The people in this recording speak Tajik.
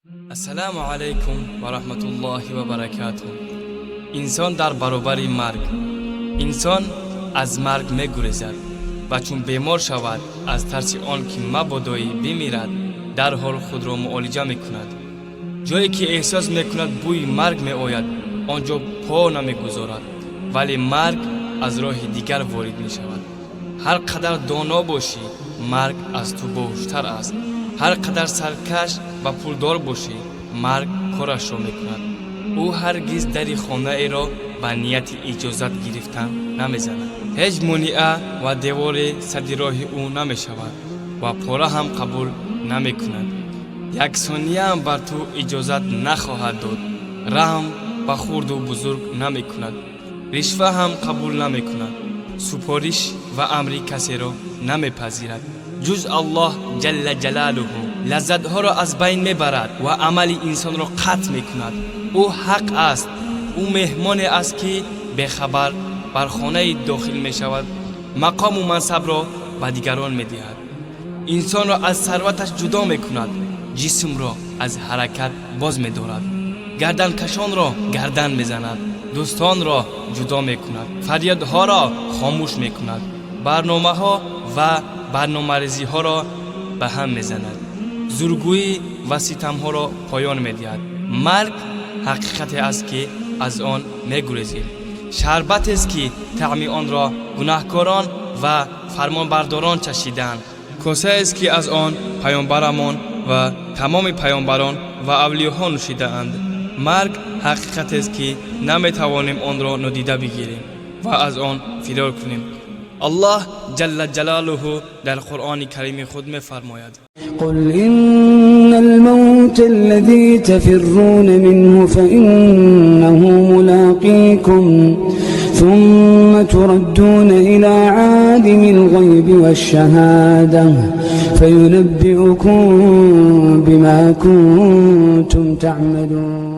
Ассалому алайкум ва раҳматуллоҳи ва баракатуҳ. Инсон дар баробари марг. Инсон аз марг мегурезад ва чун бемор шавад, аз тарси он ки мабодоӣ бимирад, дарҳол худро муолиҷа мекунад. Ҷое ки эҳсос мекунад, бӯи марг меояд, он ҷо по намегузорад, вале марг аз роҳи дигар ворид мешавад. Ҳар қадар доно бошӣ, марг аз ту боҳуштар аст. Ҳар қадар саркаш ва пулдор бошӣ, марг корашро мекунад. Ӯ ҳаргиз дари хонаеро ба нияти иҷозат гирифтан намезанад. Ҳеҷ монеа ва деворе садди роҳи ӯ намешавад ва пора ҳам қабул намекунад. Як сонияам бар ту иҷозат нахоҳад дод. Раҳм ба хурду бузург намекунад, ришва ҳам қабул намекунад, супориш ва амри касеро намепазирад, ҷуз Аллоҳ ҷалла ҷалолуҳу. Лаззатҳоро аз байн мебарад ва амали инсонро қатъ мекунад. Ӯ ҳақ аст. Ӯ меҳмоне аст, ки бехабар бар хонаи дохил мешавад, мақому мансабро ба дигарон медиҳад, инсонро аз сарваташ ҷудо мекунад, ҷисмро аз ҳаракат боз медорад, гарданкашонро гардан мезанад, дӯстонро ҷудо мекунад, фарёдҳоро хомӯш мекунад, барномаҳо ва барномарезиҳоро ба ҳам мезанад, зургӯӣ ва ситамҳоро поён медиҳад. Марг ҳақиқате аст, ки аз он мегурезем, шарбатест, ки таъми онро гунаҳкорон ва фармонбардорон чашиданд, косаест, ки аз он паёмбарамон ва тамоми паёмбарон ва авлиёҳо нӯшидаанд. Марг ҳақиқатест, ки наметавонем онро нодида бигирем ва аз он фирор кунем. Аллоҳ ҷалла ҷалолуҳу дар Қуръони карими худ мефармояд: قل إن الموت الذي تفرون منه فإنه ملاقيكم، ثم تردون إلى عالم الغيب والشهادة فينبئكم بما كنتم تعملون.